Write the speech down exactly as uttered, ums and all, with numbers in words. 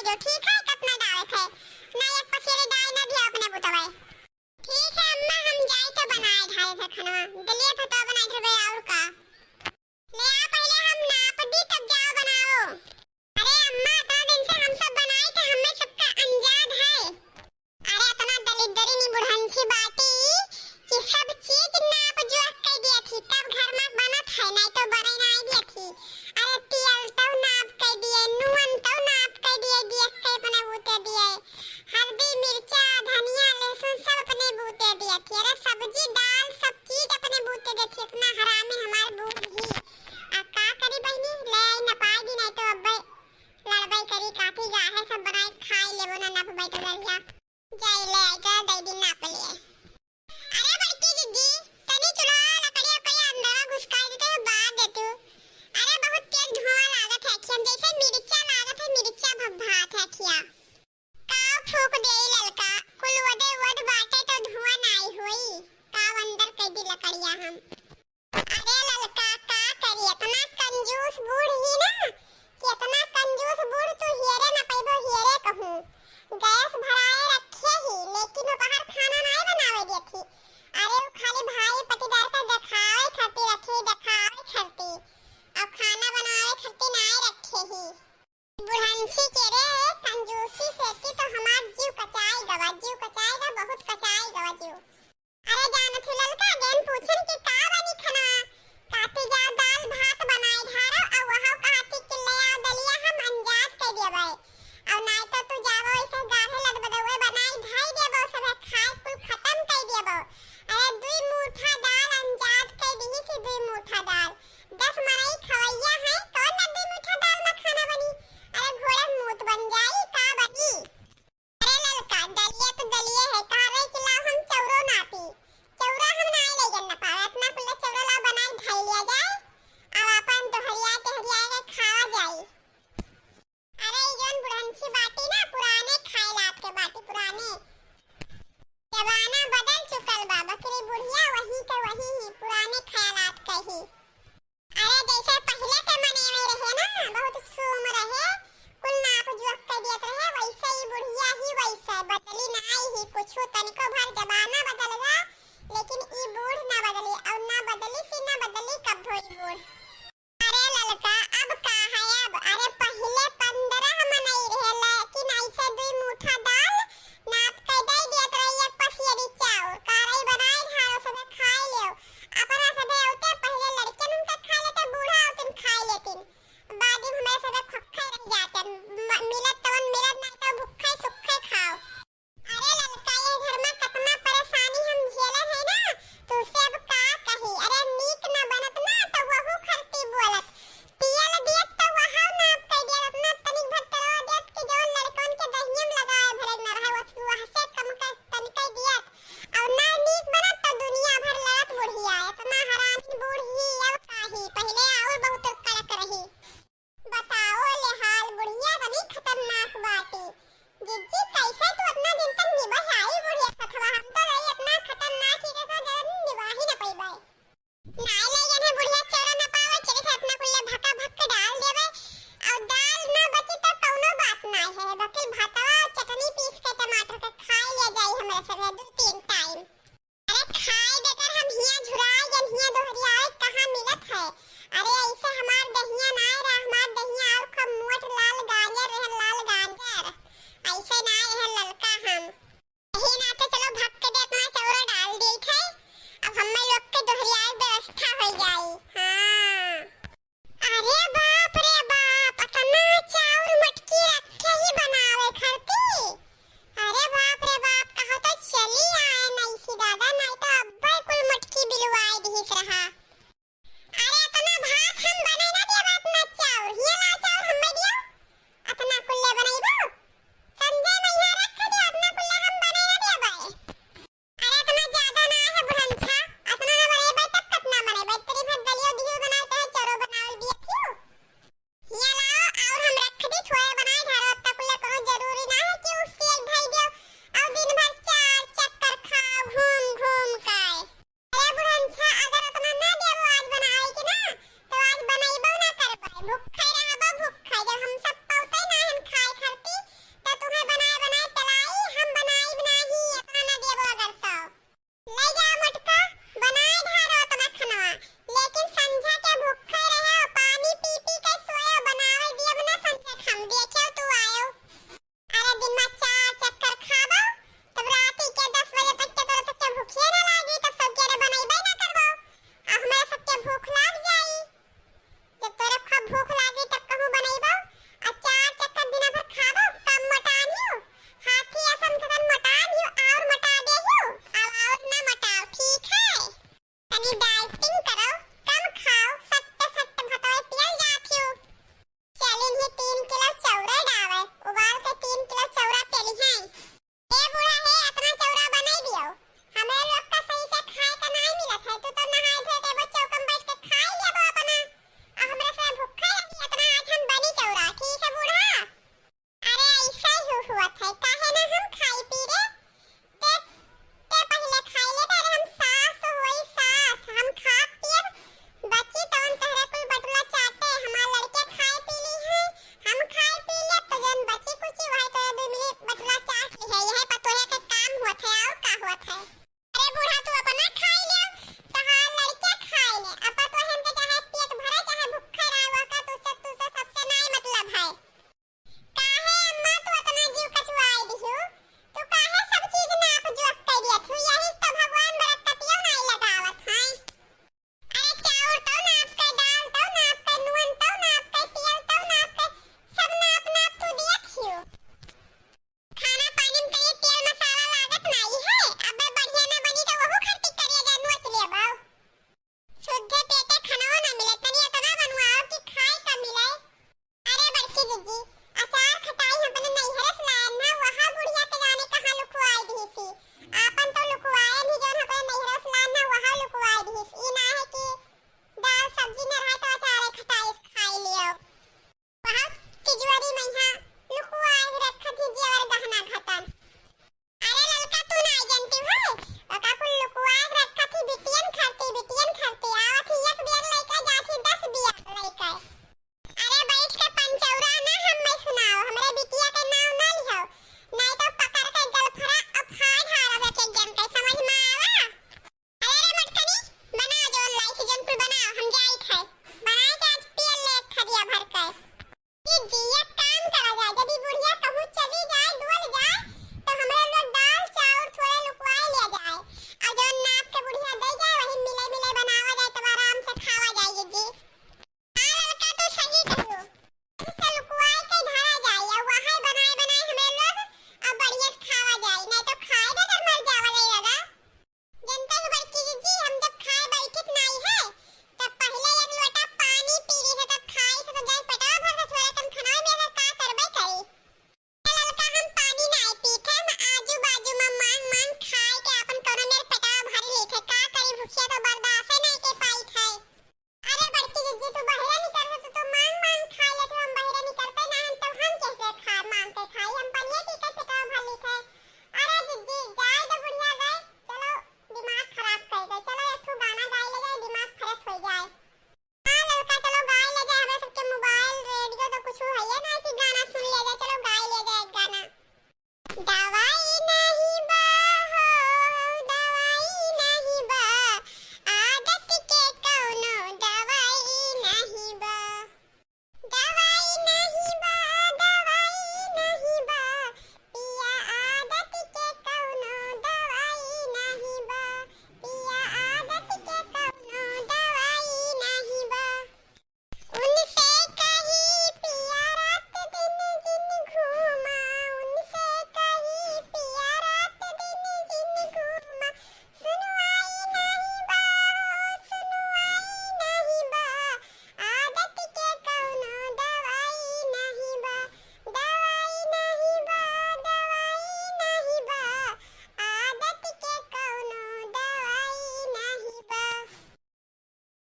जो ठीक है, कतना डालत है, ना एक पसेरी डाल ना दिया अपने बुतवे। ठीक है अम्मा, हम जाई तो बनाए ढारे थे खाना, दलिया भतवा बनाए ढारे और का। ले आ, पहले हम नाप दी, तब जाओ बनाओ। अरे अम्मा, इतना दिन से हम सब बनाए थे, हमें सबका अंजाद है। अरे इतना दलिद्दरिन बुढ़ंची बाटी कि सब चीज नाप जोख के दिया थी, तब घर में बनत है, नहीं तो बने नहीं दिया थी। अरे तेल तो नाप के दिए, नून तो नाप के दिए, गैस के अपने बूते दिए, हल्दी, मिर्चा, धनिया, लहसुन सब अपने बूते दिए थी। अरे सब्जी, दाल, सब चीज अपने बूते दिए थी। इतना हरामी हमार बूढ़ भी। आ का करी बहनी, ले आई नपाई दी, नहीं तो अब्बे लड़बे करी, काफी गाहे सब बनाए खाई लेबो ना, नपबे तो लड़िया। जाई ले आई तो दई दिन नाप लिए। अरे बड़की दीदी, तनी चुला लकड़िया उकड़िया अंदरवा घुसकाई देते हो, बार देतू। अरे बहुत तेज धुआं लागत है, अखियन जैसे मिर्चा लागत है, मिर्चा भभात है अखिया। काव फूंक देई ललका, कुल ओदे ओद बाटे तो धुआं नाई होई। काव अंदर कर दी लकड़िया हम। अरे ललका, का करी, इतना कंजूस बूढ़ ही ना, कि इतना कंजूस बूढ़ तू हियरे न पैबो, हियरे कहूँ। गैस भराए रखे ही, लेकिन वो बाहर खाना नाई बनावे देत ही। अरे वो खाली भाई पटीदार का देखावे खातिर रखे, देखावे खातिर। अब खाना बनावे खातिर नाई रखे ही। बुढ़ंसी के रे कंजूसी से की तो हमार जीव कचाई गवा, जीव कचाई गवा, बहुत कचाई गवा जीव। अरे जानत ही ललका, जेन पूछन कि का बनी खाना, काती जा दाल भात बनाए ढारो, अउ वहाँ कहती कि ले आओ दलिया हम अंजाद कर देबै, अउ नाई तो तू जाबो ऐसे गाढ़े लदबदौए बनाई धाई देबो, सब खाए कुल खत्म कर देबो। अरे दुई मुठा दाल अंजाद कर दीही से दुई मुठा दाल, दस मनई खवैया है, कौन ना दुई मुठा दाल में खाना बनी? अरे घोड़े मूत बन जाई, का बनी? अरे ललका, दलिया तो दलिया है, कहा रहे कि लाओ हम चौरो नापी। चौरा हम ना ले जन ना पावे, इतना कुल्ला चौरा लाओ बनाए ढाई लिया जाए। अब अपन दोहरिया टहरिया के खावा जाई। अरे ई जौन बुढ़ंची बाटी ना, पुराने खाए लात के बाटी, पुराने। जमाना बदल चुकल बा, बकरी बुढ़िया वही के वही ही, पुराने खाए लात के ही। अरे जैसे पहिले के मने में रहे ना, बहुत सूम रहे, कुल नाप जोख के दियत रहे, वैसे ई बुढ़िया ही वैसे, बदली नाई ही कुछु, तनिको भर जमाना बदल गया, लेकिन ई बूढ़ ना बदली, और ना बदली सी ना बदली कब्बो ई बूढ़। अरे ललका, अब का है अब? अरे पहिले पंद्रह मनई रहे, लेकिन ऐसे दुई मुठा दाल नाप के दे दियत रही, एक पसेरी चाउर, कारई बनाए घारो सबे खाए लेव। अपना सबे औते पहिले लड़कन उनका खाए लेते, बूढ़ा औतन खाए लेतिन। बाद में हमारे सबे खक्खे रह जाते, म-, मिलत तवन मिलत, नहीं तो भुक्खे सुक्खे खाओ। अरे ललका, ये घर में कितना परेशानी हम झेले है ना, तुझसे अब का कही। अरे नीक न बनत ना तो वहू खरती बोलत, तियल दियत तो वहाँ नाप कर दियत, अपना तनिक भर तरवा दियत कि जौन लड़कन के दहियम लगाए भरे न रहे, वस-, वह से कम कर तनिक दियत। और ना नीक बनत तो दुनिया भर लड़त बुढ़िया, इतना हरामी बूढ़ी अब काही, पहिले और बहुत कड़क रही। बताओ ले हाल, बुढ़िया बड़ी खतरनाक बाटी। जिज्जी, कैसे तू इतना दिन तक निभाई बुढ़िया सथवा? हम तो रही इतना खतरनाक ही के साथ ज्यादा दिन निभा ही न पइबे। नाई ले जने बुढ़िया चौरा न पावे, चले से अपना कुल्ले भका भक के डाल देवे। और दाल न बची तो कौनो बात ना है, बकिल भातवा चटनी पीस के टमाटर के खाए ले जाई हमरे सब। दू